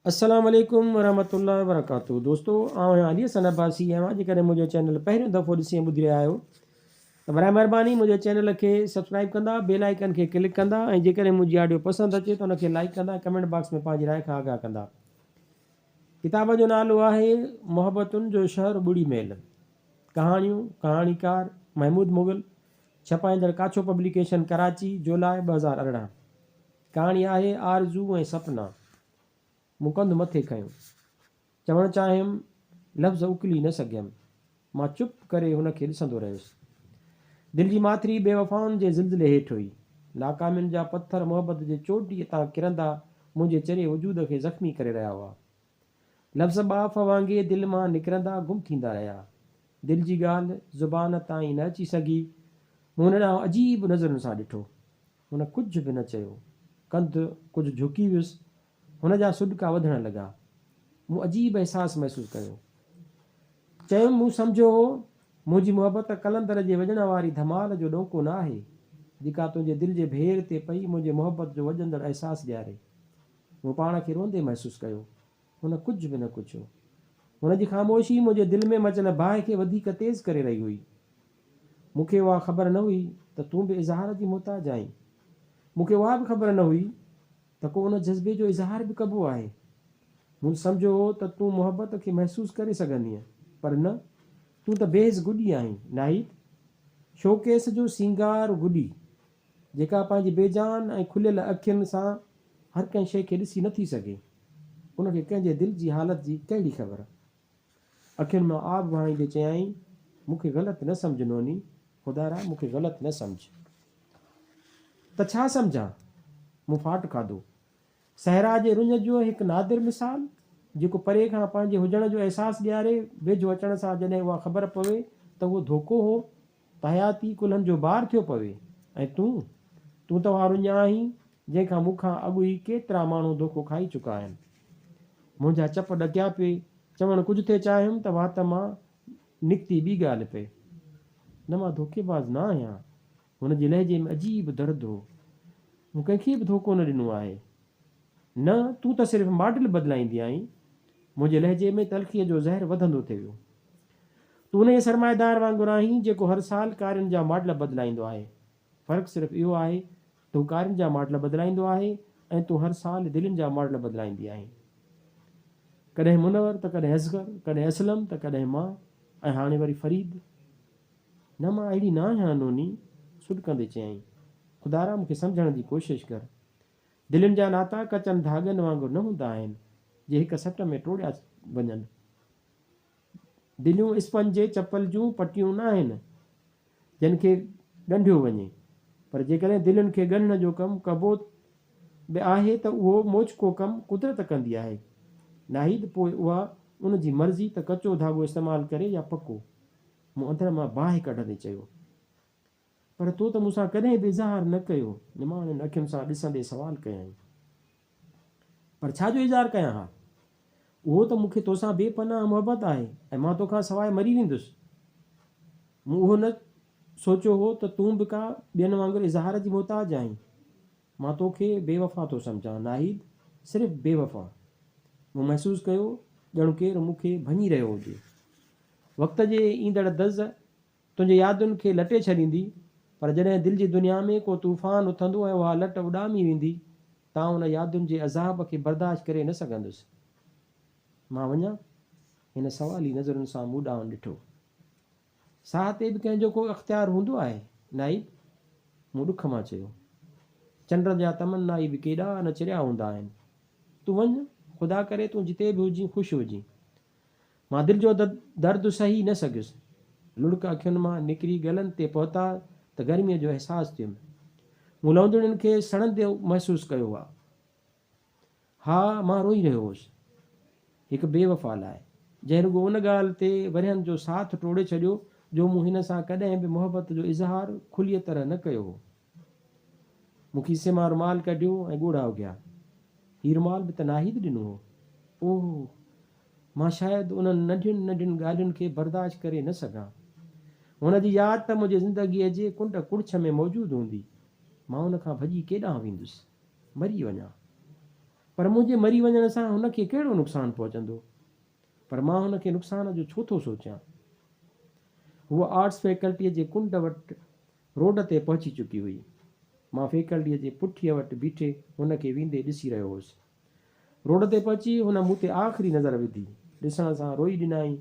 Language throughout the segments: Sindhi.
السلام عليڪم ورحمة الله وبرڪاته دوستو آئون آهيان علي حسن عباسي ۽ اوهان جيڪڏهن منهنجو چينل پهريون دفعو ڏسي ۽ ٻڌي رهيا آهيو ته برائي مهرباني منهنجي چينل کي سبسڪرائب ڪندا بيل آئيڪن کي ڪلڪ ڪندا ۽ جيڪڏهن منهنجي آڊيو پسند اچي ته ان کي لائيڪ ڪندا ۽ ڪمينٽ باڪس ۾ پنهنجي راء کان آگاهه ڪندا ڪتاب جو نالو آهي محبتن جو شهر ٻڙي ميل ڪهاڻيون ڪهاڻيڪار محمود مغل ڇپائيندڙ ڪاڇو پبليڪيشن ڪراچي جولاء 2018 ڪهاڻي آهي آرزو ۽ سپنا. مون ڪنڌ مٿي کنيو. چوڻ چاهيم، لفظ اڪلي نه سگهيم. مان چپ ڪري هن کي ڏسندو رهيس. دل جي ماٿري بي وفائن جي زلزلي هيٺ هئي. ناڪامين جا پٿر محبت جي چوٽيء تان ڪرندا منهنجي چري وجود کي زخمي ڪري رهيا هئا. لفظ ٻاڦ وانگي دل مان نڪرندا گم ٿيندا رهيا. دل جي ڳالهه زبان تائين نه اچي سگهي. مون هن ڏانهن عجيب نظرن سان ڏٺو. هن ڪجهه به نه چيو. ڪنڌ ڪجهه جهڪي ويس. هن جا سڏڪا وڌڻ لڳا. مون عجيب احساس محسوس ڪيو. چيم، مون سمجهيو هو، منهنجي محبت قلندر جي وڄڻ واري ڌمال جو ڏونڪو نه آهي، جيڪا تنهنجي دل جي ڀير تي پئي منهنجي محبت جو وڄندڙ احساس ڏياري. مون پاڻ کي روئندي محسوس ڪيو. هن ڪجهه به نه ڪڇيو. هن جي خاموشي منهنجي دل ۾ مچيل باهه کي وڌيڪ تيز ڪري رهي هئي. مون کي اها خبر نه هئي ته تون به اظهار جي محتاج آهين. مون کي اها به خبر نه هئي ته ڪو ان جذبي جو اظهار به ڪبو آهي. مون سمجهيو هو ته تون محبت کي محسوس ڪري سگهندينء، پر نه، تون ته بيحس گڏي آهين، ناهيد. شوڪيس جو سينگار گڏي، جيڪا پنهنجي بيجان ۽ کليل اکين سان هر ڪنهن شيء کي ڏسي نه ٿي سگهي، ان کي ڪنهن جي دل جي حالت جي ڪهڙي خبر؟ اکين مان آب وهائيندي چيائين، مون کي غلط نه سمجهه نوني، خدارا مون کي غلط نه سمجهه. ته ڇا سمجهان؟ مون ڦاٽ کاڌو. صحرا جي رڃ جو هڪ نادر مثال، جيڪو پري کان پنهنجي هجڻ جو احساس ڏياري، ويجهو اچڻ سان جڏهن اها خبر پوي ته اهو ڌوڪو هو، ته حياتي ڪلهن جو بار ٿيو پوي. ۽ تون؟ تون ته اها رڃ آهين، جنهن کان مون کان اڳ ئي ڪيترا ماڻهو دوکو کائي چڪا آهن. منهنجا چپ ڏڪيا پئي، چوڻ ڪجهه ٿي چاهيم ته وات مان نڪتي ٻي ڳالهه پئي. نه مان ڌوڪيباز نه آهيان. هن جي لهجي ۾ عجيب درد هو. مون ڪنهن کي به ڌوڪو نه ڏنو آهي. نه، تون ته صرف ماڊل بدلائيندي آهين. منهنجي لهجي ۾ تلخيء جو زهر وڌندو ٿي ويو. تون انهيء سرمائيدار وانگر آهين جيڪو هر سال ڪارين جا ماڊل بدلائيندو آهي. فرق صرف اهو آهي ته هو ڪارين جا ماڊل بدلائيندو آهي ۽ تون هر سال دلين جا ماڊل بدلائيندي آهين. ڪڏهن منور ته ڪڏهن اصغر، ڪڏهن اسلم ته ڪڏهن مان ۽ هاڻي وري فريد. نه مان اهڙي نه آهيان نوني، سڏڪندي چيائين. خدارا مون کي سمجهڻ جي ڪوشش ڪر. دلين جا ناتا ڪچن ڌاڳن وانگر نه هوندا آهن، جي هڪ سٽ ۾ ٽوڙيا وڃن. دليون اسپنج جي چپل جون پٽيون نه آهن، جن کي ڳنڍيو وڃي، پر جيڪڏهن دلين کي ڳنڍڻ جو ڪم ڪبو به آهي ته اهو موچڪو ڪم قدرت ڪندي آهي. ناهيد پوء اها ان جي مرضي ته ڪچو ڌاڳو استعمال ڪري يا پڪو. مون اندر مان باهه ڪڍندي چيو. پر تو ته مون سان ڪڏهن به اظهار نه ڪيو. نماڻين اکين سان ڏسندي سوال ڪيائين. پر ڇا جو اظهار ڪيان ها؟ اهو ته مون کي توسان بي پناهه محبت آهي ۽ مان توکان سواء مري ويندس. مون اهو نه سوچيو هو ته تون به ڪا ٻين وانگر اظهار جي محتاج آهين. مان توکي بي وفا ٿو سمجهان ناهيد، صرف بي وفا. مون محسوس ڪيو ڄڻ ڪير مون کي ڀڃي رهيو هجي. وقت جي ايندڙ دز تنهنجي يادن کي لٽي ڇڏيندي، پر جڏهن دل جي دنيا ۾ ڪو طوفان اٿندو ۽ اها لٽ اڏامي ويندي ته آئون ان يادن جي عذاب کي برداشت ڪري نه سگهندس. مان وڃان؟ هن سوالي نظرن سان مون ڏانهن ڏٺو. ساهه تي به ڪنهن جو ڪو اختيار هوندو آهي، نائب؟ مون ڏک مان چيو. چنڊ جا تمنائي به ڪيڏا نه چريا هوندا آهن. تون وڃ، خدا ڪري تون جتي به هجين خوش هجين. مان دل جو درد سهي نه سگهيس. لڙڪ اکين مان نڪري ڳلن تي پهتا ته گرميء جو احساس ٿيم. مون لوندڙين کي سڙندي محسوس ڪيو. ها، مان روئي رهيو هوس. هڪ بي وفا لاء، جنهن رڳو ان ڳالهه تي ورهين جو ساٿ ٽوڙي ڇڏيو جو مون هن سان ڪڏهن به محبت جو اظهار کليء طرح نه ڪيو هو. مون کيسي مان رومال ڪڍيو ۽ ڳوڙها اگهيا. هي رومال به ته ناهيد ڏنو هو. اوهه! مان شايد انهن ننڍين ننڍين ڳالهين کي برداشت ڪري نه سگهان. هن جي ياد ته منهنجي زندگيء جي ڪنڊ ڪڙڇ ۾ موجود هوندي. مان ان کان ڀڄي ڪيڏانهن ويندس؟ مري وڃان. پر منهنجي مري وڃڻ سان هن کي ڪهڙو نقصان پهچندو؟ پر مان هن کي نقصان جو ڇو ٿو سوچيان؟ هوء آرٽس فيڪلٽيء جي ڪنڊ وٽ روڊ تي پهچي چڪي هئي. مان فيڪلٽيء جي پٺيء وٽ بيٺي هن کي ويندي ڏسي رهيو هوس. روڊ تي پهچي هن مون تي آخري نظر وڌي. ڏسڻ سان روئي ڏنائين.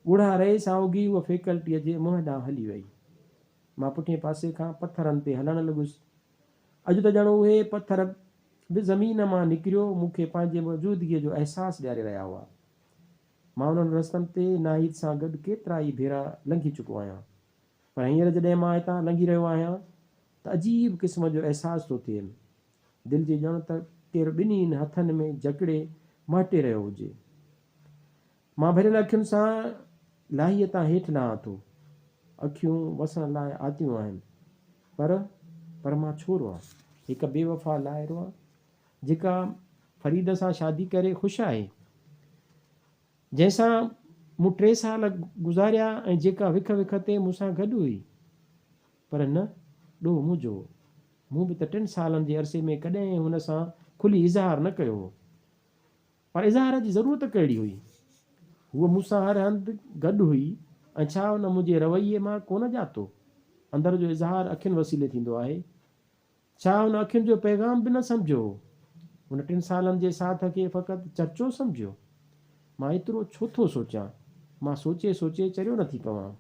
ڳوڙها رئي سان اگهي هوء فيڪلٽيء جي منهن ڏانهن هلي وئي. مان پٺئين پاسي کان پٿرن تي هلڻ لڳس. اڄ ته ڄڻ اهي پٿر به زمين مان نڪريو مون کي پنهنجي موجودگيء جو احساس ڏياري رهيا هئا. مان انهن رستن تي ناهيد سان گڏ ڪيترائي ڀيرا لنگهي چڪو آهيان. پر هينئر جڏهن مان هتان لنگهي رهيو آهيان ته عجيب قسم جو احساس ٿو ٿئيم. دل جي ڄڻ ته ڪير ٻنهين هٿن ۾ جڪڙي مهٽي رهيو هجي. مان ڀريل اکين سان لاهيء تان هيٺ لهان ٿو. اکيون وسڻ لاء آتيون آهن. پر، پر مان ڇو روئان؟ هڪ بي وفا لاء روئان؟ جيڪا فريد سان شادي ڪري خوش آهي. جنهن سان مون ٽي سال گذاريا ۽ جيڪا وک وک تي مون سان گڏ هئي. پر نه، ڏوهه منهنجو هو. مون به ته ٽن سالن جي عرصي ۾ ڪڏهن هن سان کلي اظهار نه ڪيو هو. پر اظهار جي ضرورت ڪهڙي هئي؟ هوء مون سان هر هنڌ گڏ هئي ۽ ڇا هن منهنجي رويي مان ڪونه ڄاتو؟ اندر جو اظهار اکين وسيلي ٿيندو آهي. ڇا هن اکين جو پيغام به نه سمجهيو هو؟ هن ٽن سالن جي ساٿ کي فقط چرچو سمجهيو؟ مان ايترو ڇو ٿو سوچيان؟ مان سوچي سوچي چريو نه ٿي پوان.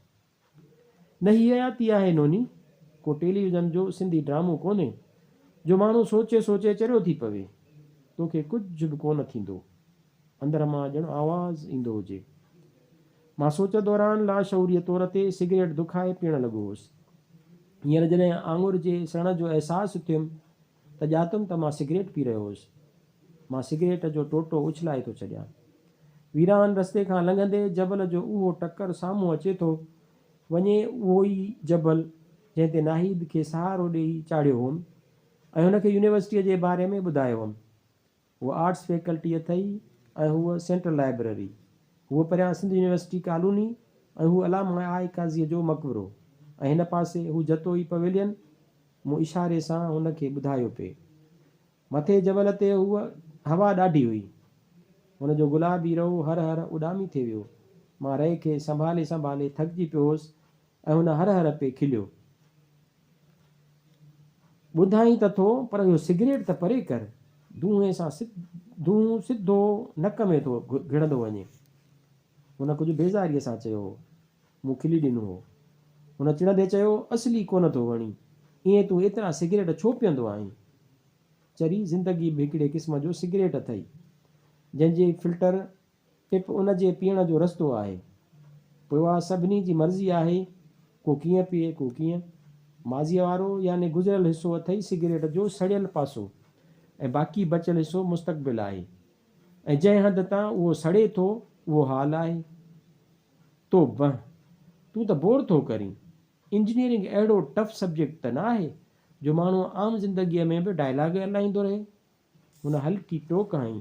نه هي حياتي آهي نوني، ڪو ٽيليويزن جو سنڌي ڊرامو ڪونهي، جو ماڻهو سوچي سوچي چريو ٿي پوي. توکي ڪجهه به ڪونه ٿيندو. اندر مان ڄڻ آواز ايندو هجي. مان سوچ دوران لاشعوري طور تي سگريٽ دکائي پيئڻ لڳو هوس. هينئر جڏهن آڱر جي سڙڻ جو احساس ٿيم ته ڄاتم ته مان سگريٽ پي رهيو هوس. مان سگريٽ جو ٽوٽو اڇلائي ٿو ڇڏيان. ويران رستي کان لنگهندي جبل جو اهو ٽڪر سامهون اچي ٿو وڃي اهو ئي جبل جنهن تي ناهيد کي سهارو ڏيئي چاڙهيو هوم ۽ هن کي يونيورسٽيء جي باري ۾ ٻڌايو هوم. هوء آرٽس فيڪلٽي اٿئي ۽ هوء سينٽرل لائبرري. هوء پريان سنڌ يونيورسٽي ڪالوني ۽ هو علامه آء قاضيء جو مقبرو ۽ هن پاسي هو جتوئي پويلين مون اشاري سان هن کي ٻڌايو پئي. مٿي جبل تي هوء هوا ڏاڍي هئي. هن جو گلابي رئو هر هر اڏامي ٿي ويو. مان رئي کي سنڀالي سنڀالي ٿڪجي پيو هوس ۽ هن هر هر پئي کليو. ٻڌائين ته ٿو پر اهو سگريٽ ته پري ڪر، دونهين سان دونهون سڌو نڪ ۾ ٿو گهڙندو وڃي. هن ڪجهه بيزاريء سان چيو هو. مون کلي ڏنو هو. هن چڙندي چيو، اصلي ڪونه ٿو وڻين. ائين تون ايترا سگريٽ ڇو پيئندو آهين؟ چري، زندگي به هڪڙي قسم جو سگريٽ اٿئي، جنهن جي فلٽر ٽپ ان جي پيئڻ جو رستو آهي. پوء اها سڀني جي مرضي آهي، ڪو ڪيئن پيئي ڪو ڪيئن. ماضيء وارو يعني گذريل حصو اٿئي سگريٽ جو سڙيل پاسو ۽ باقي بچيل حصو مستقبل آهي ۽ جنهن هنڌ تان اهو سڙي ٿو اهو حال آهي. توبه! تون ته بور ٿو ڪرين. انجنيئرنگ اهڙو ٽف سبجيڪٽ ته نه آهي جو ماڻهو عام زندگيء ۾ به ڊائلاگ هلائيندو رهي. هن هلڪي ٽوڪ هنئي.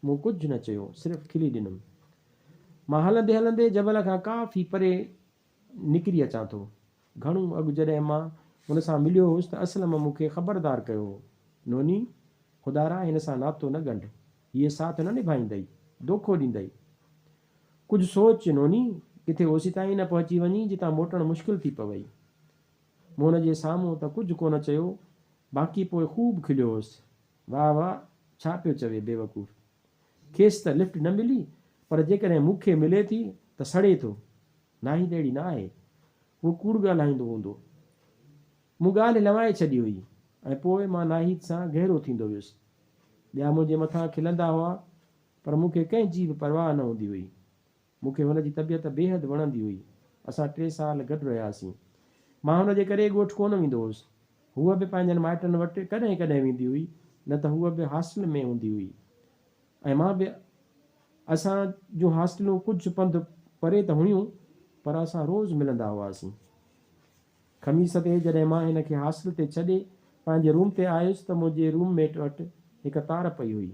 مون ڪجهه نه چيو، صرف کلي ڏنم. مان هلندي هلندي جبل کان ڪافي پري نڪري اچان ٿو. گهڻو اڳ جڏهن مان هن سان مليو هوس ته اسلم مون کي خبردار ڪيو هو، نوني! خدارا هن سان ناتو نه ڳنڍ. هيء ساٿ نه نڀائيندئي، دوکو ڏيندئي. ڪجهه سوچ نوني! ڪٿي اوسيتائين نه پهچي وڃين جتان موٽڻ مشڪل ٿي پوئي. مون هن جي سامهون ته ڪجهه ڪونه چيو، باقي پوء خوب کليو هوس. واهه واهه، ڇا پيو چوي بيوقوف. کيس ته لفٽ نه ملي، پر جيڪڏهن مون کي ملي ٿي ته سڙي ٿو. ناهيد اهڙي نه آهي. هو ڪوڙ ڳالهائيندو هوندو. مون ڳالهه لنوائي ڇڏي هئي ۽ پوء مان ناهيد سان گهرو ٿيندو ويس. ٻيا منهنجي مٿان کلندا هئا، پر مون کي ڪنهن جي به پرواهه نه هوندي هئي. مون کي هن جي طبيعت بيحد وڻندي هئي. اسان ٽي سال گڏ رهياسين. مان هن جي ڪري ڳوٺ ڪونه ويندو هوس. هوء به پنهنجن مائٽن وٽ ڪڏهن ڪڏهن ويندي هئي، نه ته هوء به هاسٽل ۾ هوندي هئي ۽ مان به. اسان جون هاسٽلون ڪجهه پنڌ پري ته هيون، پر اسان روز ملندا هئاسين. خميس تي جڏهن مان هن کي هاسٽل تي ڇڏي پنهنجي روم تي آيس ته منهنجي روم ميٽ وٽ هڪ تار پئي هئي.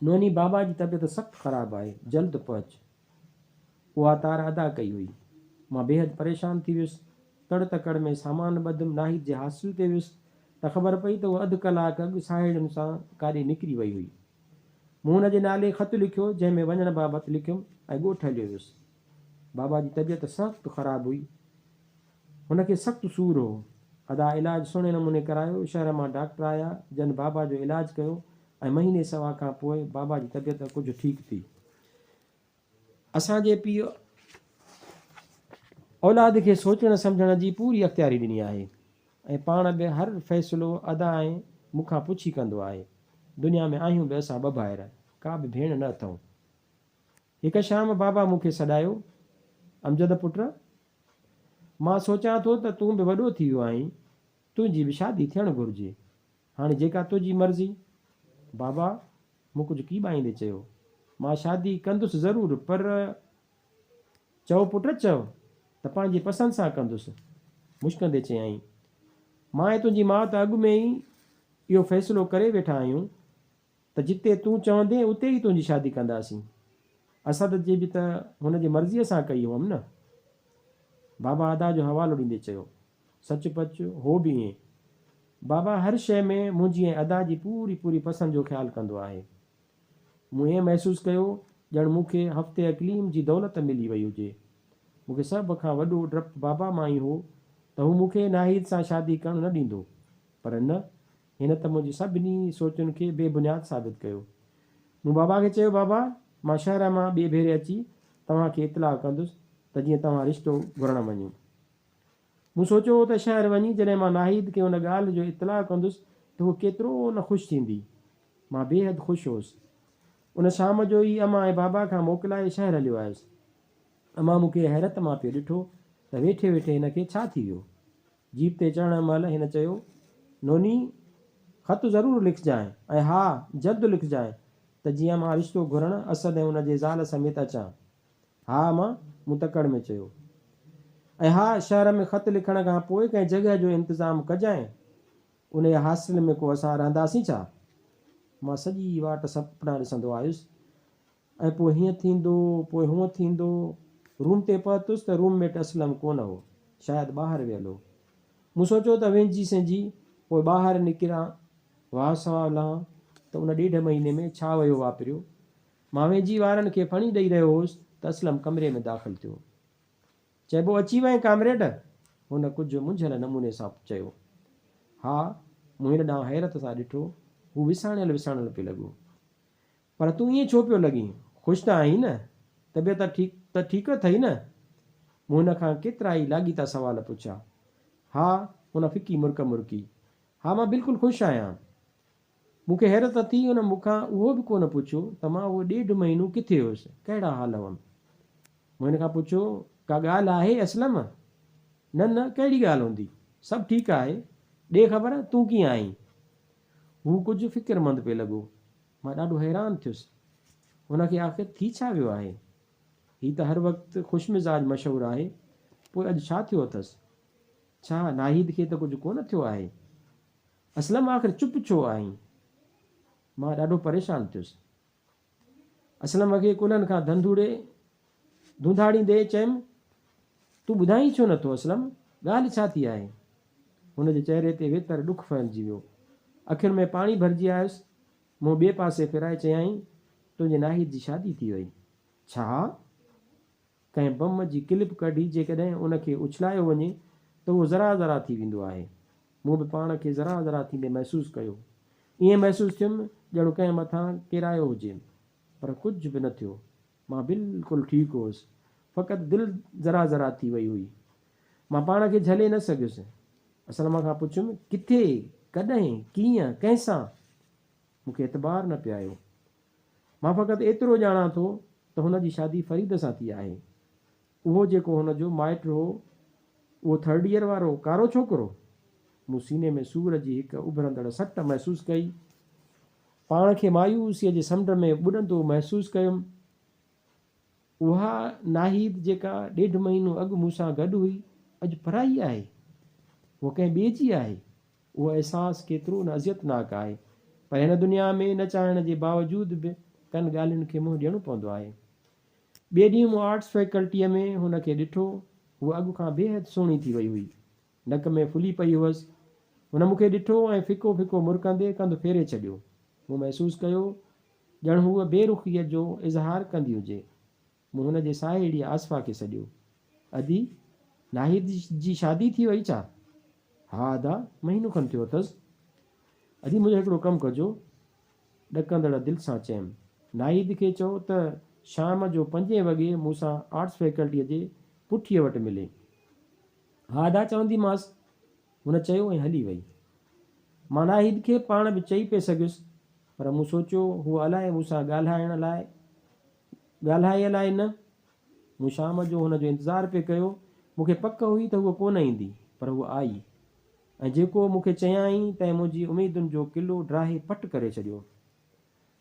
نوني بابا جي طبيعت سخت خراب آهي، جلد پهچ. اها تار ادا ڪئي هئي. مان بيحد پريشان ٿي ويس. تڙ تڪڙ ۾ سامان ٻڌم ناهيد جي هاسٽل تي ويس. ته خبر پئي ته هوء اڌ ڪلاڪ اڳ ساهيڙين سان ڪاڏي نڪري وئي هئي. مون هن جي نالي خط لکيو، جنهن ۾ وڃڻ بابت لکيم ۽ ڳوٺ هليو ويس. بابا جي طبيعت سخت خراب هئي. هن کي سخت سور هو. ادا علاج سهڻي نموني ڪرايو. شهر مان ڊاڪٽر آيا، جن بابا جو علاج ڪيو ۽ مهيني سوا کان پوء بابا جي طبيعت ڪجهه ٺيڪ ٿي. اسان جي پيء اولاد کي سوچڻ سمجهڻ جي پوري اختياري ڏني آهي ۽ پاڻ به هر فيصلو ادا ۽ مون کان پڇي ڪندو آهي. دنيا ۾ آهيون به اسان ٻه ڀائر، ڪا به ڀيڻ نه اٿئون. هڪ شام بابا مون کي سڏايو، امجد پٽ! مان سوچان ٿو ته تون به وڏو ٿي ويو آهين، تنهنجي به شادي ٿيڻ گهرجي. هاڻي جيڪا تنهنجي مرضي. بابا! مون ڪجهه ڪيٻائيندي چيو. مان شادي ڪندس ضرور پر. چئو پٽ چئو ته پنهنجي پسند سان ڪندس. مشڪندي چيائين. مان ۽ تنهنجي ماء ته اڳ ۾ ئي اهو فيصلو ڪري ويٺا آهيون ته جتي تون چوندين اتي ئي تنهنجي شادي ڪنداسين. اسد جي به ته هن جي مرضيء سان ڪئي هئم نه. بابا ادا جو حوالو ڏيندي چيو. سچ پچ هو به ائين. بابا هر شيء ۾ منهنجي ۽ ادا جي پوري پوري پسند جو خيال ڪندو آهي. مون ائين محسوس ڪيو ڄڻ مون کي هفتي اقليم جي دولت ملي وئي هجي. مون کي سڀ کان وڏو ڊپ بابا مان ئي هو ته هو مون کي ناهيد سان شادي ڪرڻ نه ڏيندو. پر نه، هن ته منهنجي سڀني سوچن کي بي بنياد ثابت ڪيو. مون بابا کي چيو، بابا، مان شهر مان ٻئي ڀيري اچي توهان کي اطلاع ڪندس ته جيئن توهان رشتو گهرڻ وڃو. مون سوچيو هو ته شهر وڃي جڏهن مان ناهيد کي ان ڳالهه جو اطلاع ڪندس ته هوء ڪيترو نه خوش ٿيندي. مان بيحد خوش هوس. ان شام جو ئي امان ۽ بابا کان موڪلائي شهر هليو آيس. امان مون کي حيرت مان پئي ڏٺو ته ويٺي ويٺي هن کي ڇا ٿي ويو. جيپ تي چڙهڻ مهل هن چيو، نوني، خط ضرور لکجانء ۽ ها جلد لکجانء ته جيئن مان رشتو گهرڻ اسد ۽ ان جي زال سميت اچان. ها امان، مون تڪڙ ۾ چيو. ۽ ها شهر ۾ خط لکڻ کان پوء ڪنهن جڳهه جو انتظام ڪجانء. انهيء هاسٽل ۾ ڪو اسان رهنداسين ڇا؟ مان سڄي واٽ سپنا ڏسندو آيس. ۽ پوء هيئن ٿيندو، پوء هونئن ٿيندو. روم تي پهتس ته روم ميٽ اسلم ڪونه هو. شايد ٻاهر ويل هو. مون سوچيو ته وينجهي سنجهي پوء ٻاهر نڪران، واهه سواء لهان ته ان ڏيڍ مهيني ۾ ڇا وهيو واپريو. مان وينجهي وارن کي ڦڻي ڏئي رهيو هوس ته اسلم ڪمري ۾ داخل ٿيو. چئبو اچي وئين ڪامريڊ؟ هن ڪجهه منجهيل نموني سان چيو. ها. مون هن ڏانهن حيرت سان ڏٺو. هو وساڻيل وساڻيل پئي لڳو. پر تون ائين ڇو پيو لڳين؟ خوش ته آهين نه؟ طبيعت ته ٺيڪ اٿئي نه؟ مون هن کان ڪيترائي لاڳيتا سوال پڇيا. ها، هن ڦڪي مرڪ مرڪي. ها، مان بلڪل خوش آهيان. مون کي حيرت ٿي، هن مون کان اهو به ڪونه پڇيو ته مان اهو ڏيڍ مهينو ڪٿي هيس، ڪهڙا حال هئم. مون هن کان پڇيو، ڪا ڳالهه آهي اسلم؟ نه نه، ڪهڙي ڳالهه هوندي؟ سڀ ٺيڪ آهي. ڏي خبر، تون ڪيئن آهين؟ هو ڪجهه فڪرمند پئي لڳو. مان ڏاڍو حيران ٿيس. هن کي آخر ٿي ڇا ويو آهي؟ هي ته هر وقت خوش مزاج مشهور آهي، پوء اڄ ڇا ٿيو اٿس؟ ڇا ناهيد کي ته ڪجهه ڪونه ٿيو آهي؟ اسلم آخر چپ ڇو آهين؟ مان ڏاڍو پريشان ٿيس. اسلم کي ڪلهن کان ڌنڌوڙي ڌونڌاڙيندي چيم، تون ٻڌائين ڇو نٿو اسلم، ڳالهه ڇا ٿي آهي؟ هن جي چهري تي ويتر ڏک ڦهلجي ويو. اکين ۾ پاڻي ڀرجي آيس. منهن ٻئي پاسي ڦيرائي چيائين، تنهنجي ناهيد جي شادي ٿي وئي. ڇا؟ ڪنهن بم جي ڪلپ ڪڍي جيڪڏهن ان کي اڇلايو وڃي ته اهو ذرا ذرا ٿي ويندو آهي. مون به پاڻ کي ذرا ذرا ٿيندي محسوس ڪيو. ائين محسوس ٿيم ڄڻ ڪنهن مٿان ڪيرايو هجيم. پر ڪجهه به نه ٿيو. مان بلڪل ٺيڪ هوس. فقط دل ذرا ذرا ٿي وئي هئي. مان پاڻ کي جهلي نه سگهيس. اسلم کان پڇيم، ڪٿي؟ ڪڏهن؟ ڪيئن؟ ڪنهن سان؟ مون کي اعتبار نه پئي آيو. مان فقط ايترو ڄاڻان ٿو ته هن جي شادي فريد سان ٿي آهي. اهو جيڪو هن جو مائٽ هو، اهو ٿرڊ ايئر وارو ڪارو ڇوڪرو؟ مون سيني ۾ سور جي هڪ اڀرندڙ سٽ محسوس ڪئي. پاڻ کي مايوسيء جي سمنڊ ۾ ٻڏندو محسوس ڪيم. اها ناهيد جيڪا ڏيڍ مهينو اڳ مون سان گڏ هئي، اڄ پرائي آهي. هوء ڪنهن ٻئي جي آهي. اهو احساس ڪيترو نه اذيتناڪ آهي. پر هن دنيا ۾ نه چاهڻ جي باوجود به ڪن ڳالهين کي منهن ڏيڻو پوندو آهي. ٻئي ڏينهن مون آرٽس فيڪلٽيء ۾ هن کي ڏٺو. هوء اڳ کان بيحد سهڻي ٿي وئي هئي. نڪ ۾ ڦلي پئي هئس. هن مون کي ڏٺو ۽ ڦڪو ڦڪو مرڪندي ڪنڌ ڦيري ڇڏيو. مون محسوس ڪيو ڄڻ هوء بي رخيء جو اظهار ڪندي هجي. مون هن جي ساهيڙيء آصفه کي سڏيو. ادي، ناهيد جي شادي ٿي وئي ڇا؟ ها ادا، مهينو کن ٿيو اٿس. ادي منهنجو هڪڙو ڪم ڪجو. ڏڪندڙ دل سان چيم. ناهيد کي چئو ته شام جو پنجين وڳي مون سان آرٽس فيڪلٽيء جي پٺيء وٽ ملي. ها ادا چونديمانس. هن چيو ۽ هلي وئي. مان ناهيد کي پاڻ به چئي پئي سگهيس، پر مون سوچيو هوء الائي مون سان ڳالهائڻ لاء ڳالهائي الائي نه. مون شام جو هن جو انتظار پئي ڪيو. مون کي پڪ هئي ته هوء ڪونه ايندي، پر هوء آئي ۽ جيڪو مون کي چيائين، تنهن منهنجي اميدن جو قلعو ڊاهي پٽ ڪري ڇڏيو.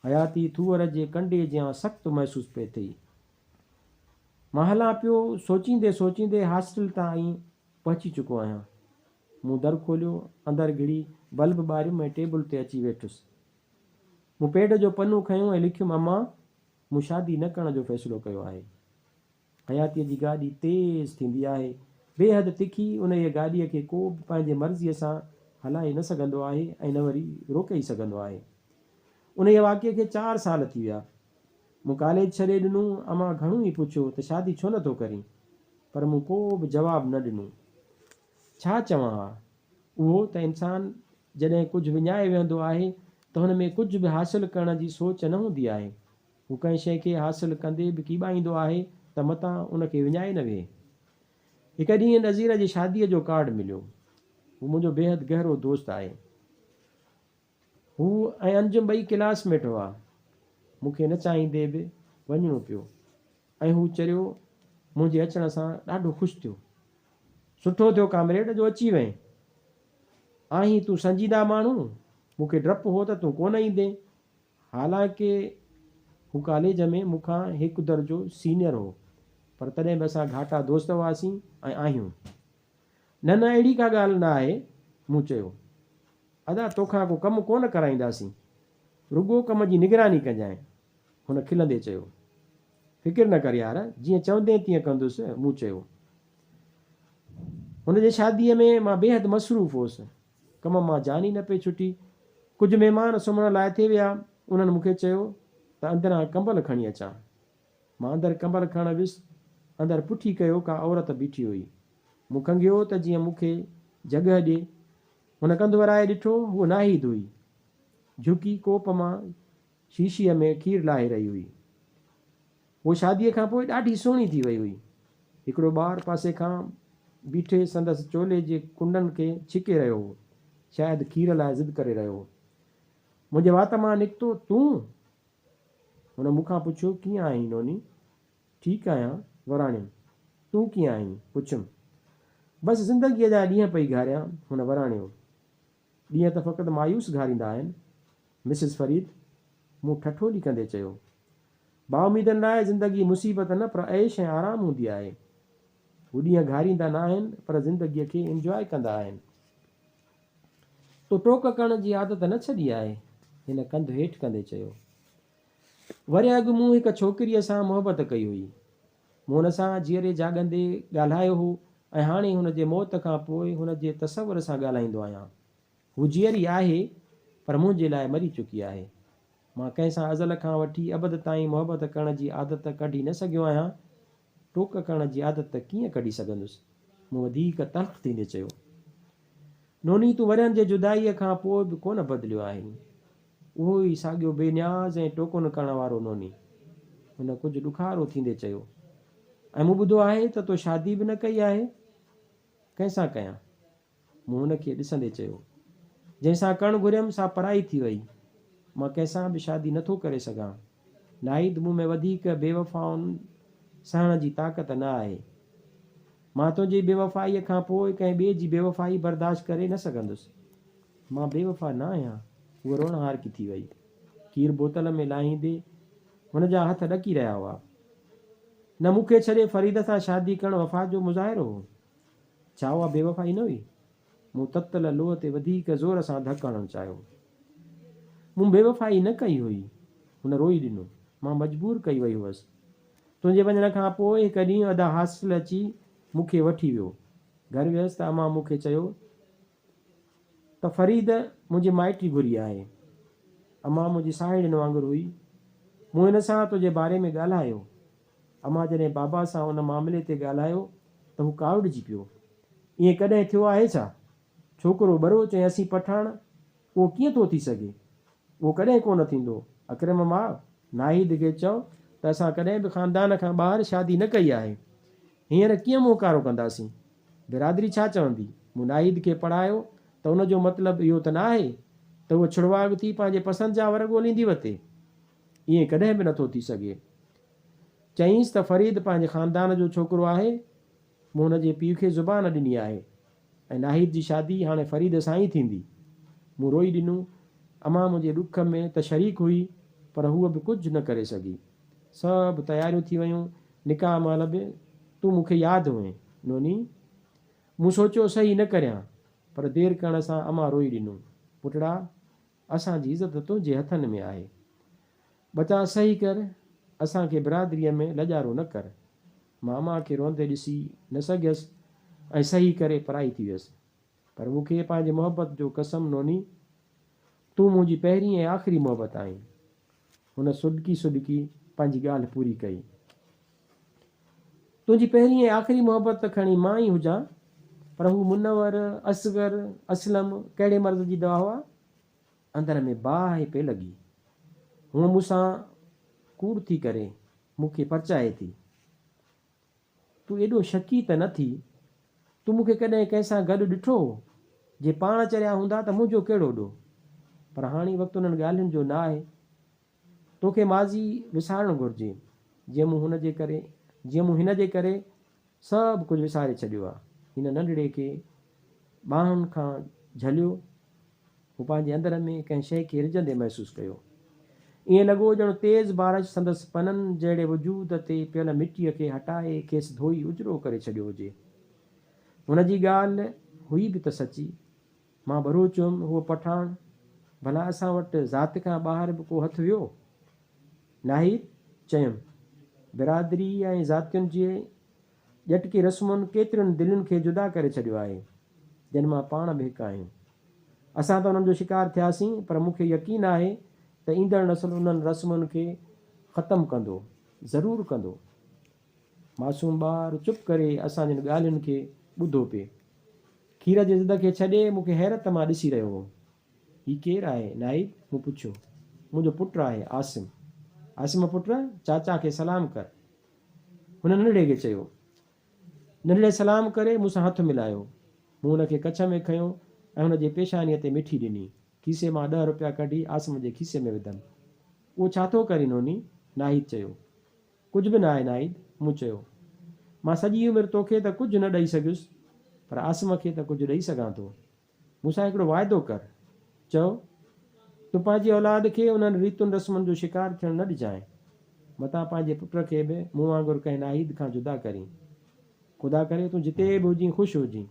حياتي ٿوهر جي ڪنڊي جيان سخت محسوس پئي ٿئي. مان هلان پيو، سوچيندي سوچيندي هاسٽل تائين پهچي چڪو آهيان. مون در کوليو، اندر گهڙي بلب ٻاريم ۽ ٽيبل تي اچي ويٺس. مون پيڊ جو پنو کنيو ۽ لکيم امان، مون شادي نه ڪرڻ جو فيصلو ڪيو آهي. حياتيء جي گاڏي تيز ٿيندي آهي، بيحد تکي، انهيء گاڏيء کي ڪو به پنهنجي مرضيء سان هلائي نه سگهندو آهي ۽ نه وري روڪي ئي سگهندو آهي. انهيء واقعي کي چار سال ٿي ويا. مون ڪاليج ڇڏي ڏنو، امان گهڻو ئي پڇيو ته شادي ڇو نه ٿو ڪرين؟ پر مون ڪو به جواب نه ڏنو. ڇا چوان ها؟ اهو ته انسان جڏهن ڪجهه وڃائي ويهندو آهي ته هن ۾ ڪجهه به حاصل ڪرڻ جي سوچ نه هوندي آهي. هو ڪنهن شيء کي حاصل ڪندي به ڪيٻائيندو آهي ته متان ان کي وڃائي نه ويهي. هڪ ڏينهن نذير جي شاديء جو ڪارڊ مليو. هو منهنجو بيحد گهرو دوست آهي. هو ۽ انجم ٻئي ڪلاس ميٽ هئا. مون کي نه چاهيندي به وڃڻو پيو ۽ هو چريو منهنجي اچڻ سان ڏاڍو خوش ٿيو. سٺو ٿيو ڪامريڊ جو اچي وئين. آهين تون سنجيده ماڻهو، مون کي ڊپ هو ته تون ڪونه ايندين. حالانڪه هو ڪاليج ۾ مون کان هڪ درجو سينئر هو، پر تڏهن به اسان گهاٽا دوست هئاسين ۽ آهيون. نه نه اهڙي ڪا ڳالهه نه آهي، مون چيو. ادا توکان ڪو ڪم ڪونه ڪرائينداسين، رڳو ڪم جي نگراني ڪجانء. هن کلندي چيو. فڪر نه ڪر يار، جيئن چوندين تيئن ڪندس، مون چيو. هن جي شاديء ۾ مان بيحد مصروف هوس. ڪم مان جان ئي نه پئي ڇٽي. ڪجهه مهمان سمهڻ لاء ٿي ويا. انهن مون کي چيو ته اندران ڪمبل کڻي اچان. مان اندر ڪمبل کڻڻ ويس. اندر پٺي ڪيو ڪا عورت بيٺي هئي. مون کنگهيو ته جيئن مون کي جڳهه ڏي. هن ڪنڌ ورائي ڏٺو، هوء ناهيد هئي. جهڪي ڪوپ مان شيشيء ۾ کير لاهي رهي هئي. هوء شاديء کان پوء ڏاڍي سهڻي ٿي وئي هئي. هڪڙو ٻار پاسي کان بيٺي سندس چولي جي ڪنڊن کي ڇڪي رهيو هو. شايد کير لاء ضد ڪري رهيو هو. منهنجي وات مان نڪتو، تون؟ هن مون کان پڇيو، ڪيئن آهين نوني؟ ٺيڪ آهيان، وراڻيم. تون ڪيئن آهين؟ پڇيم. بس زندگيء جا ڏينهن پئي گهاريان، هن وراڻيو. ڏينهن ته فقط مايوس گهاريندا آهن، مسز فريد، مون ٺٺولي ڪندي چيو. بااميدن لاء زندگي مصيبت نه پر عيش ۽ آرام هوندي آهي. هو ڏينهن گهاريندا نه آهن پر زندگيء کي انجواء ڪندا آهن. تو ٽوڪ ڪرڻ جي عادت نه ڇڏي آهي، هن ڪنڌ هيٺ ڪندي چيو. ورهيه اڳ مون هڪ ڇوڪريء سان محبت ڪئي هئي. مون هن سان جيئري جاڳندي ڳالهايو هو ۽ هاڻي هن جي موت کان پوء هن جي تصور سان ڳالهائيندو آهيان. هوء جيئري آهي، پر منهنجي لاء مري چڪي آهي. مان ڪنهن سان ازل کان وٺي ابد تائين محبت ڪرڻ جي عادت ڪڍي نه سگهيو آهيان. ٽوڪ ڪرڻ جي عادت ته ڪيئن ڪڍي سگهندس؟ مون وڌيڪ تلخ ٿيندي چيو. نوني تون ورهين جي جدائيء کان پوء به ڪونه بدليو آهين. اهو ئي ساڳيو بي نياز ۽ ٽوڪون ڪرڻ وارو نوني. هن ڪجهه ڏکارو ٿيندي چيو. ۽ مون ٻڌو آهي ته تو شادي به نه ڪئي آهي؟ ڪنهن سان ڪيان؟ مون هن کي ڏسندي چيو. جنهن سان ڪرڻ گهريم سا پرائي ٿي وئي. مان ڪنهن سان به شادي نه ٿو ڪري سگهان. ناهيد مون ۾ وڌيڪ بيوفائن سهڻ جي طاقت نه آهي. مان تنهنجي بيوفائيء کان پوء ڪنهن ٻئي جي بيوفائي برداشت ڪري نه سگهندس. مان بيوفا نه آهيان. هوء روئڻهارڪي ٿي وئي. کير بوتل ۾ لاهيندي هن جا هٿ ڏڪي رهيا هئا. نه مون کي ڇڏي فريد سان شادي ڪرڻ وفا جو مظاهرو هو. ڇا اها بيوفائي نه هئي؟ مون تتل لوهه تي وڌيڪ زور سان ڌڪ هڻڻ چاهيو. مون بيوفائي نه ڪئي هئي. هن روئي ڏنو. مان مجبور ڪئي وئي هئس. تنهنجي وڃڻ کان پوء هڪ ڏينهن ادا حاصل اچي مون کي وٺي ويو. گهر ويس ته امان مون کي چيو ته ته فريد منهنجي مائٽي گهري آهي. امان منهنجي ساهيڙين وانگر هئي. مون هن سان تنهنجي باري ۾ ڳالهايو. امان جڏهن بابا سان ان معاملي تي ڳالهايو ته هو ڪاوڙجي پيو. ائين ڪڏهن ٿيو آهي ڇا؟ ڇوڪرو ٻروچ ۽ اسين پٺاڻ، اهو ڪيئن ٿو ٿي سگهي؟ اهو ڪڏهن ڪو نه ٿيندو. اڪرم ماء، ناهيد کي چئو ته اسان ڪڏهن به خاندان کان ٻاهر شادي نه ڪئي آهي. هينئر ڪيئن منهن ڪارو ڪنداسين؟ برادري ڇا چوندي؟ مون ناهيد کي پڙهايو ته ان جو مطلب اهو ته نه آهي ته هوء ڇڙواڳ ٿي پنهنجي پسند جا ور ڳوليندي وتي. ائين ڪڏهن به نٿو ٿي سگهي. چيائينس ته فريد پنهنجي خاندان جو ڇوڪرو آهي، مون هن جي پيء کي زبان ڏني آهي ۽ ناهيد جي شادي هاڻي فريد سان ئي ٿيندي. مون روئي ڏنو. امان منهنجي ڏک ۾ ته شريڪ هئي پر هوء به ڪجهه نه ڪري سگهي. سڀ تياريون ٿي ويون، نڪاح مهل به تون مون کي ياد هئين، نوني. مون سوچيو صحيح نه ڪريان، پر دير ڪرڻ سان امان روئي ڏنو. پٽڙا! اسان جي عزت تنهنجي هٿن ۾ آهي. ٻچا صحيح ڪر، اسان کي برادريء ۾ لڄارو نه ڪر. مان امان کي روئندي ڏسي نه سگهيس ۽ صحيح ڪري پرائي ٿي ويس. پر مون کي پنهنجي محبت جو قسم نوني، تون منهنجي پهرين ۽ آخري محبت آهين. هن سڏڪي سڏڪي پنهنجي ڳالهه پوري ڪئي. تنهنجي پهرين ۽ آخري محبت ته کڻي مان ئي هجان، پر هو منور، اصغر، اسلم ڪهڙي مرض جي دوا هئا؟ اندر ۾ باهه پئي لڳي. هونء مون سان ڪوڙ ٿي ڪري، مون کي پرچائي ٿي. تون ايڏو شڪي ته نه ٿي. تون مون کي ڪڏهن ڪنهن سان گڏ ڏٺو هو؟ جي پاڻ چريا هوندا ته منهنجو ڪهڙو ڏوهه؟ پر هاڻي وقت انهن ڳالهين جو نه آهي. توکي ماضي وسارڻ گهرجي، جيئن مون هن جي ڪري، جيئن مون هن جي ڪري سڀ ڪجهه وساري ڇڏيو آ. هن ننڍڙي کي ٻانهن کان جهليو. هو پنهنجي اندر ۾ ڪنهن شيء کي رجندي محسوس ڪيو. ائين لڳو ڄڻ تيز بارش سندس پنن جهڙي وجود تي پيل مٽيء کي هٽائي کيس ڌوئي اجرو ڪري ڇڏيو هجي. هن جي ڳالهه هئي به ته سچي. مان ٻروچ هيم، هوء پٺاڻ. ڀلا اسان وٽ ذات کان ٻاهر به ڪو هٿ ويو؟ ناهيد چيم. برادري ۽ ذاتين جي ڄٽڪي رسمن ڪيترين دلين کي جدا ڪري ڇڏيو آهي، جن مان پاڻ به هڪ آهيون. اسان ته انهن جو شڪار ٿياسين، پر مون کي يقين آهي ته ايندڙ نسل انهن رسمن کي ختم ڪندو، ضرور ڪندو. معصوم ٻار چپ ڪري اسان جن ڳالهين کي ٻڌو پئي. کير جي ضد کي ڇڏي مون کي حيرت مان ڏسي رهيو هو. هي ڪير آهي ناهيد؟ مون پڇيو. منهنجو پٽ آهي، عاصم. عاصم پٽ، چاچا کي سلام ڪر. هن ننڍڙي کي چيو. ننڍڙي سلام ڪري مون سان هٿ ملايو. مون هن کي ڪڇ ۾ کنيو ۽ هن جي پيشانيء تي مٺي ڏني. کيسي مان ڏهه روپيا ڪڍي عاصم جي کيسي ۾ وڌم. اهو ڇا ٿو ڪرين نوني؟ ناهيد چيو. ڪجهه به ناهي ناهيد، مون چيو. مان سڄي عمر توکي ته ڪجهه نه ڏئي سگهيس، پر عاصم کي ته ڪجهه ڏئي سگهان ٿو. مون سان هڪڙو واعدو ڪر. چئو، تون پنهنجي اولاد کي انهن ريتن رسمن جو شڪار ٿيڻ نه ڏجانء. متان پنهنجي پٽ کي به مون وانگر ڪنهن ناهيد کان جدا ڪرين. خدا ڪري تون جتي به هجين خوش هجين.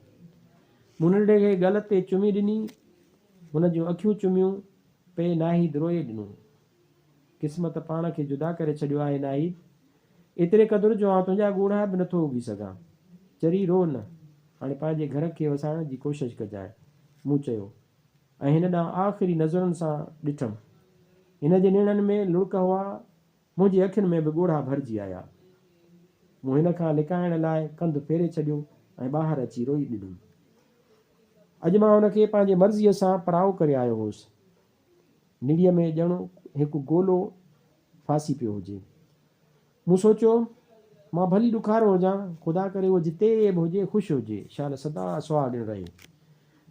مون ننڍڙي کي ڳل تي چمي ڏني. هن جون اکيون چميون پئي ناهيد روئي ڏنو. قسمت پاڻ کي جدا ڪري ڇڏيو آهي ناهيد. ايتري قدر جو آئون تنهنجا ڳوڙها به نٿو اگهي سگهان. چري روء نه. هاڻي پنهنجي گهر کي وسائڻ جي ڪوشش ڪجانء. مون چيو. ۽ هن ڏانهن آخري نظرن سان ڏٺم. هن جي نيڻن ۾ لڙڪ هئا. منهنجي اکين ۾ به ڳوڙها ڀرجي آيا. مون هن کان لڪائڻ لاء ڪنڌ ڦيري ڇڏيو ۽ ٻاهر اچي روئي ڏنم. اڄ مان هن کي پنهنجي مرضيء سان پرائو ڪري آيو هوس. نڙيء ۾ ڄڻ هڪ گولو ڦاسي پيو هجي. مون سوچيو، مان ڀلي ڏکارو هجان، خدا ڪري هوء جتي به هجي خوش هجي، شال سدا سهاڳڻ رهي.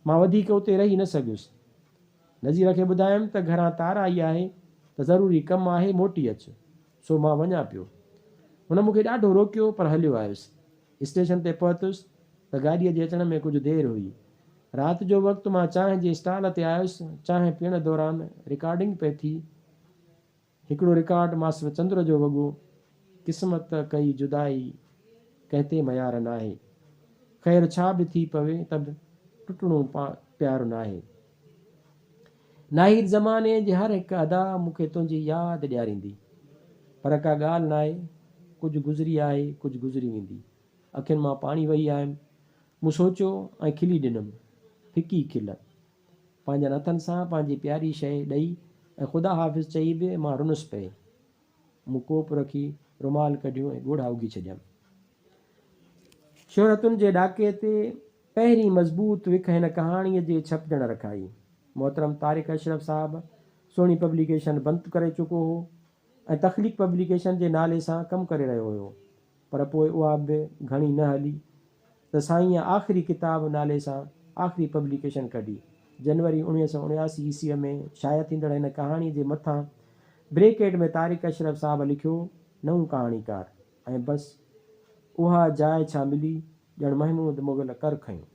مان وڌيڪ اتي رهي نه سگهيس. نذير کي ٻڌايم ته گهران تار آئي آهي ته ضروري ڪم آهي موٽي اچ، سو مان وڃان پيو. هن مون کي ڏاڍو روڪيو پر هليو آيس. اسٽيشن تي پهتس ته گاڏيء جي اچڻ ۾ ڪجهه دير هئي. رات جو وقت مان چانهه جي اسٽال تي آيس، چانهه پيئڻ دوران رڪارڊنگ پئي ٿي. هڪڙو رڪارڊ ماسٽر چندر جو وڳو، قسمت ڪئي جدائي، ڪنهن تي ميار ناهي. خير ڇا به ٿي پوي ته به ٽٽڻو پيار ناهي. ناهيد زماني جي هر هڪ ادا مون کي تنهنجي ياد ڏياريندي. پر ڪا ڳالهه ناهي، ڪجهه گذري آهي، ڪجهه گذري ويندي. اکين مان پاڻي وهي آيم. مون سوچيو ۽ کلي ڏنم. ڦڪي کل. پنهنجن هٿن سان پنهنجي پياري شيء ڏئي ۽ خدا حافظ چئي به مان رنس پئي. مون ڪوپ رکي رومال ڪڍيو ۽ ڳوڙها اگهي ڇڏيم. شهرتن جي ڏاڪي تي پهرين مضبوط وک هن ڪهاڻيء جي ڇپجڻ رکائي. محترم طارق اشرف صاحب سهڻي پبليڪيشن بند ڪري چڪو هو ۽ تخليق پبليڪيشن جي نالي سان ڪم ڪري رهيو هيو پر پوء اها به گهڻي نه هلي ته سائينء آخري ڪتاب نالي سان آخري پبليڪيشن ڪڍي. جنوري 1979 عيسويء ۾ شايع ٿيندڙ هن ڪهاڻيء جي مٿان بريڪيٽ ۾ طارق اشرف صاحب لکيو نئون ڪهاڻيڪار ۽ بس اها جاء ڇا ملي ڄڻ محمود مغل ڪر کنيو.